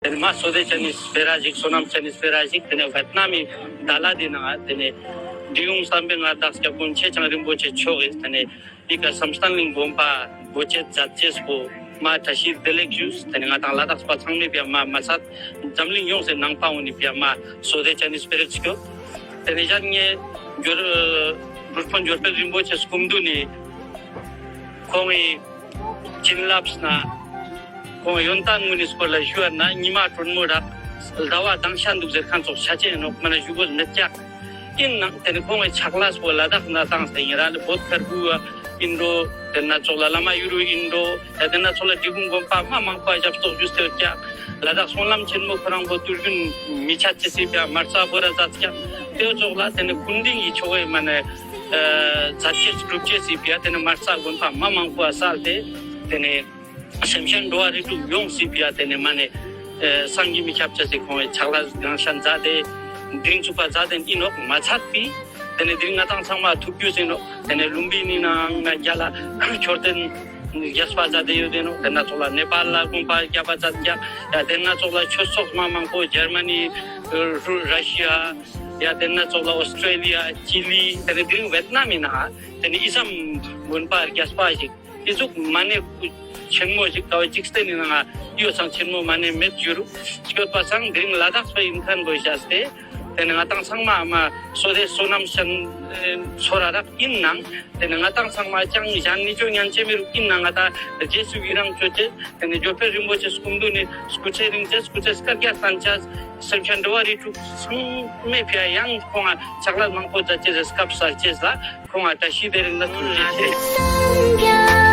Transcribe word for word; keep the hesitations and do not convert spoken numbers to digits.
ཏེ་ནེ་མ་བསོད་བདེ་ཅན་ནི་སྤེ་ར་ཞིག་བསོད་ནམས་ཅན་ནི་སྤེ་ར་ཞིག་ཏེ་ནེ་ཝེཊ་ནམ་མི་ཌ་ལ་ཏེ་ནང་ཏེ་ནེ་འབྲི་གུང་བསམ་འཕེལ་མངའ་བདག་སྐྱབས་མགོན་ཆེ་ཚང་རིན་པོ་ཆེ་མཆོག་གི་ཏེ་ནེ་འི་ཀ་བསམ་གཏན་གླིང་དགོན་པ་སྒོ་ཕྱེ་མཛད་ཅེས་པོ་མ་བཀྲ་ཤིས་བདེ་ལེགས་ཞུས། ཏེ་ནེ་ང་དང་ལ་དྭགས་པ་ཚང་མའི་ཕིའ་མ་མ་ཚད་འཛམ་གླིང་ཡོངས་སི་ནང་པ་གུན་ནི་ཕིའ་མ་བསོད་བདེ་ཅན་ནི་སྤེ་ར་ཞིག་ཡོད། ཏེ་ནེ་ཞན་ངའེ་འབྲུག་སྤུན་འབྱོར་འཕེལ་རིན་པོ་ཆེ་སྐུ་མདུན་ནི་ཁོང་ངི་བྱིན་རླབས་ནེ་ཁོང་ཡོན་ཏན་གུན་ནི་སྐོར་ལ་ཞུ་བ་ན་ཉི་མ་དྲོན་མོ་རག་ཟླ་བ་དྭངས་ཤ་དུག་ཟེར་ཁན་ཙོགས་ཆ་ཅེས་ཨིན་ནོག་མ་ན་ཞུ་གོས་མེད་ཀྱག། ཨིན་ནའང་ཏེ་ནེ་ཁོང་ངི་ཕྱག་ལས་པོ་ལ་དྭགས་ནེ་ཏང་སྟེ་ཨིན་ར་ལེ་བོད་ཁར་བུ་བ་ཨིན་འགྲོ། ཏེ་ནེ་ཙོགས་ལ་བླ་མ་གཡུ་རུ་ཨིན་འགྲོ། ཡ་ཏེ་ནེ་ཙོགས་ལ་འབྲི་གུང་དགོན་པ་མ་མང་པོ་ཞབས་ཏོག་ཞུས་ཏེ་ཡོད་ཀྱག། ལ་དྭགས་སྨོན་ལམ་ཆེན་མོ་ཁོ་རང་པོ་དུས་རྒྱུན་མི་ཆད་ཅེས་སི་ཕིའ་མ་རྩ་བོར་ར་མཛད་ཀྱག། ཏེ་ཙོགས་ལ་ཏེ་ནེ་ཀུན་ལྡིང་གི་ཆོ་གའི་མ་ནེ་ཨ་མཛད་ཅེས་སྒྲུབ་ཅེས་སི་ཕིའ་ཏེ་ནེ་མ་རྩ་དགོན་པ་མ་མང་པོ་ཨ་སལ་ཏེ་ཏེ་ནེ་སེམས་ཅན་འགྲོ་བ་རིགས་དྲུག་ཡོངས་སི་ཕིའ་ཏེ་ནེ་མ་ནེ་ཨ་བསམ་གྱིས་མི་ཁྱབ་ཅེས་སི་ཁོང་ངི་ཕྱག་ལས་གང་ཤ་མཛད་དེ་དེ་རིང་ཚུགས་པ་མཛད་དེ་ཨིན་ནོག་མ་ཚད་པའི་ཏེ་ནེ་དེ་རིང་ང་དང་ཚང་མ་ཐུགས་རྒྱུས་ཨིན་ནོག། ཏེ་ནེ་ལུམྦི་ནི་ནང་ང་རྒྱ་ལ་མཆོད་རྟེན་རྒྱས་པ་མཛད་དེ་ཡོད་དེ་ནོག། ཏེ་ནེ་ཙོགས་ལ་ནེ་པཱལ་ལ་དགོན་པ་རྒྱས་པ་མཛད་ཀྱག། ཡ་ཏེ་ནེ་ཙོགས་ལ་ཆོས་ཚོགས་མ་མང་པོ་ཇར་མ་ནི་རུ་ར་ཤི་ཡ་ཡ་ཏེ་ནེ་ཙོགས་ལ་ཨོས་ཊྲེ་ལི་ཡ་ཅི་ལི་ཏེ་ནེ་དེ་རིང་ཝེཊ་ནམ་མི་ནང་ཏེ་ནེ་འི་ཙམ་དགོན་པ་རྒྱས་པ་ཞིག་འི་ཟུག་མ་ནེ་ཆེན་མོ་ཞིག་ཀ་བ་ཅིག་སྟེ་ནི་ནང་ཡོད་ཙང་ཆེན་མོ་མ་ནེ་མེད་ཞུ་རུ་སྐྱོད་པ་སང་དེ་རིང་ལ་དྭགས་པ་ཨིན་ཁན་བོ་ཞུས་ཏེ་ཏེ་ནེ་ང་དང་ཚང་མ་མ་བསོད་བདེ་བསོད་ནམས་ཅན་ཚོར་ར་རག་ཨིན་ནའང་ཏེ་ནེ་ང་དང་ཚང་མ་ཅང་ཞན་ནི་ཅོ་ཉན་ཅེས་མི་རུག། ཨིན་ནའང་ང་དང་རྗེས་སུ་ཡི་རང་ཅོ་ཅེས་ཏེ་ནེ་འབྱོར་འཕེལ་རིན་པོ་ཆེ་སྐུ་མདུན་ནི་སྐུ་ཚེ་རིང་ཅེས་སྐུ་ཚེ་སྐལ་བརྒྱར་བརྟན་ཅེས་སེམས་ཅན་འགྲོ་བ་རིགས་དྲུག་ཚང་མའི་ཕིའ་ཡང་ཁོང་ང་ཕྱག་ལས་མང་པོ་མཛད་ཅེས་སྐབས་གསར་ཅེས་ལ་ཁོང་ང་བཀྲ་ཤིས་བདེ་ལེགས་ནེ་ཐུགས་རྗེ་ཆེ།